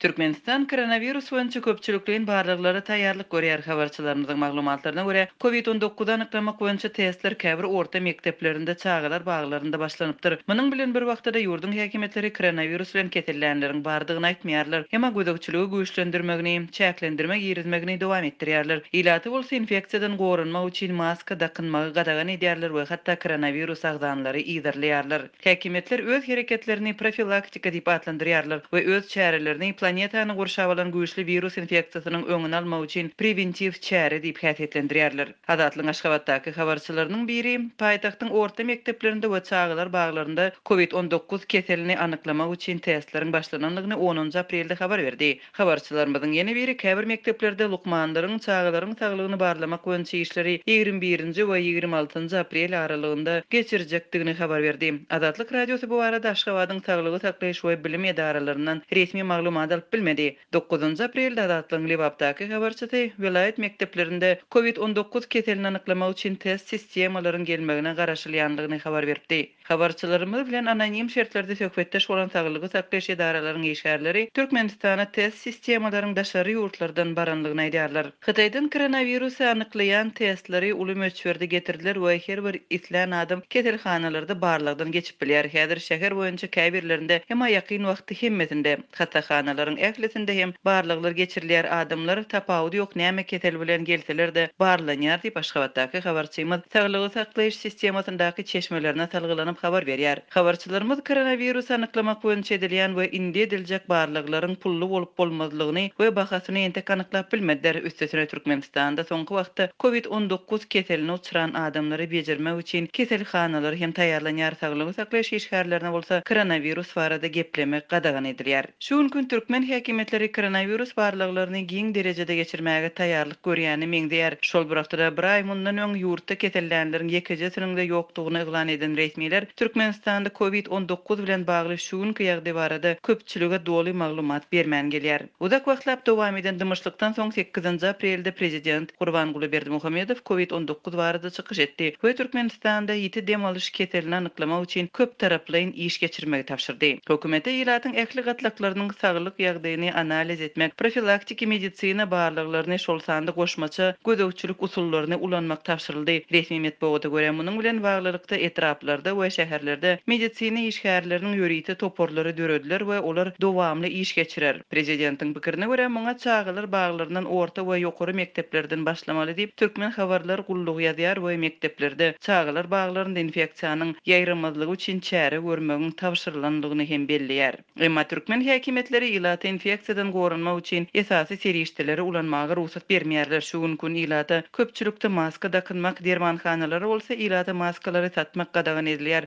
Türkmenistan koronawirus boýunça köpçülikleýin barlaglara taýýarlyk görýär. Habarçylarymyzyň maglumatlaryna görä, Covid 19 anyklamak boýunça testler käbir orta mekdeplerinde, çagalar baglarynda başlanypdyr. Munuň bilen bir wagtda-da ýurduň häkimiýetleri koronawirus bilen kesellänleriň bardygyny aýtmaýarlar, emma gözegçiligi güýçlendirmegini, çäklendirme girizmegini dowam etdirýärler. Ilaty bolsa infeksiýadan goranmak üçin maska dakynmagy gadagan edýärler we hatda koronawirus agzanlary yzarlaýarlar. Häkimiýetler öz hereketlerini profilaktika diýip atlandyrýarlar we öz çärelerini planetany gurşap alan güýçli wirus infeksiýasynyň öňüni almak üçin prewentiw çäre diýip häsiýetlendirýärler. Azatlygyň Aşgabatdaky habarçylarynyň biri paýtagtyň orta mekdeplerinde we çagalar baglarynda Covid 19 keselini anyklamak üçin testleriň başlanandygyny onunjy aprelde habar berdi. Habarçylarymyzyň ýene biri käbir mekdeplerde lukmanlaryň çagalaryň saglygyny barlamak boýunça işleri 21-nji we 26-njy aprel aralygynda geçirjekdigini habar berdi. Azatlyk Radiosy bu barada Aşgabadyň saglygy saklaýyş we bilim edaralaryndan resmi maglumat alyp bilmedi. Dokuzynjy aprelde Azatlygyň Lebapdaky habarçysy welaýat mekdeplerinde Covid 19 keselini anyklamak üçin test sistemalaryň gelmegine garaşylýandygyny habar beripdi. Habarçylarymyz bilen anonim şertlerde söhbetdeş bolan saglygy saklaýyş edaralaryň işgärleri Türkmenistana test sistemalaryň daşary ýurtlardan barandygyny aýdýarlar. Hytaýdan koronawirusy anyklaýan testleri uly möçberde getirdiler we her bir islän adam keselhanalarda barlagdan geçip bilýär. Häzir şäher boýunça käbirlerinde, emma ýakyn wagtda hemmesinde, hassahanalaryň ählisinde hem barlaglar geçirilýär, adamlar tapawudy ýok näme kesel bilen gelseler-de barlanýar diýip, Aşgabatdaky habarçymyz saglygy saklaýyş sistemasyndaky çeşmelerine salgylanyp habar berýär. Habarçylarymyz koronawirusy anyklamak boýunça edilýän we indi ediljek barlaglaryň pully bolup-bolmazlygyny we bahasyny entek anyklap bilmediler. Üstesine Türkmenistanda soňky wagtda Covid 19 keseline uçran adamlary bejermek üçin keselhanalar hem taýýarlanýar, saglygy saklaýyş işgärlerine bolsa koronawirus barada geplemek gadagan edilýär. Şu günki türkmen häkimiýetleri koronawirus barlaglaryny giň derejede geçirmäge taýýarlyk görýäne meňzeýär. Şol bir wagtda-da, bir aý mundan öň ýurtda kesellänleriň ýekejesiniň-de ýokdugyny yglan eden resmiler Türkmenistanda Covid 19 bilen bagly şu günki ýagdaý barada köpçülige doly maglumat bermän gelýär. Uzak wagtlap dowam eden dymyşlykdan soň sekizinji aprelde prezident Gurbanguly Berdimuhamedow Covid 19 barada çykyş etdi we Türkmenistanda ýiti dem alyş keselini anyklamak üçin köptaraplaýyn iş geçirmegi tabşyrdy. Hökümete ilatyň ähli gatlaklarynyň saglyk ýagdaýyny analiz etmek, profilaktiki medisina barlaglaryny, şol sanda goşmaça gözegçilik usullaryny ulanmak tabşyryldy. Resmi metbugata görä, munuň bilen baglylykda etraplarda we şäherlerde medisina işgärleriniň ýörite toparlary dörediler we olar dowamly iş geçirer. Prezidentiň pikirine görä, muňa çagalar baglaryndan, orta we ýokary mekdeplerden başlamaly diýip, Türkmen habarlar gullugy ýazýar we mekdeplerde, çagalar baglarynda infeksiýanyň ýaýramazlygy üçin çäre görmegiň tabşyrylandygyny hem belleýär. Emma türkmen häkimiýetleri ilata infeksiýadan goranmak üçin esasy serişdeleri ulanmaga rugsat bermeýärler. Şu günki gün ilata köpçülikde maska dakynmak, dermanhanalara bolsa ilata maskalary satmak gadagan edilýär.